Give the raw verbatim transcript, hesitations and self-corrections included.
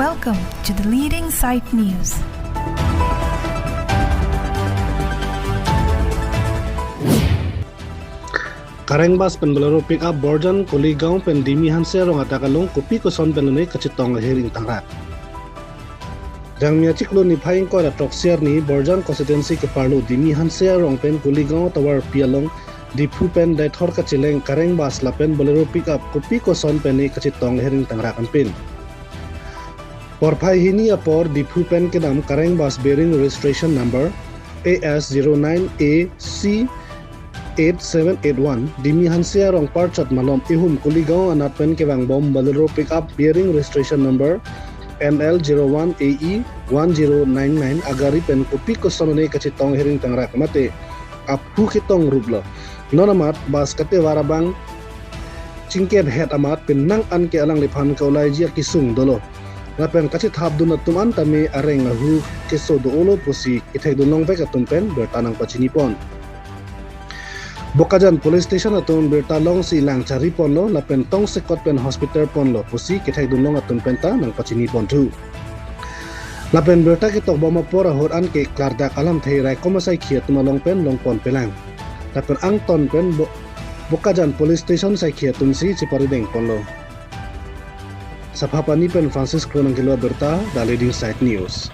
Welcome to the leading site news. Kareng bus pen Bolero pickup Borjan Kuligaon pen Dimi Hanse arong adak along kopi koson pen lone kachetong ahir ingtangrak. Jangmi achiklo niphai ingkoi ra throksi arni Borjan constituency keparlo Dimi Hanse arong pen Kuligaon tovar pi along Diphu pen Deithor kacheleng Kareng bus lapen Bolero pickup kopi koson pen ne kachetong ahir ingtangrak anpin. Porphai hini apor Diphu pen kedam Kareng bus bearing registration number A S zero nine A C eight seven eight one Dimi Hanse arong parchot malom ihum Kuligaon anat pen kevangbom Bolero pickup bearing registration number N L zero one A E one zero nine nine agari pen kopi koson ne kachetong ahir ingtangrak mate aphu ketong ruplo. Non amat bus katevar abang chingkep het amat penang an ke alangliphan ke-olaiji akesung dolo. Lapen kachethapdun atum an tame areng ahu keso do-olo pusi kethekdun longvek atum pen birta nangpachinipon. Bokajan Police Station atum birta longsi lang chariponlo lapen tongsekot pen hospital ponlo pusi kethekdun long atum pen ta nangpachinipon thu. Lapen birta ketokbom apor ahut an ke klardak alamthe raikom asaikhi atum along pen longpon pelang. Lapen angton pen Bo-, Bokajan Police Station saikhi atumsi cheparideng ponlo. Saphapani pen Francis Kro nangkelo abirta, The Leading Site News.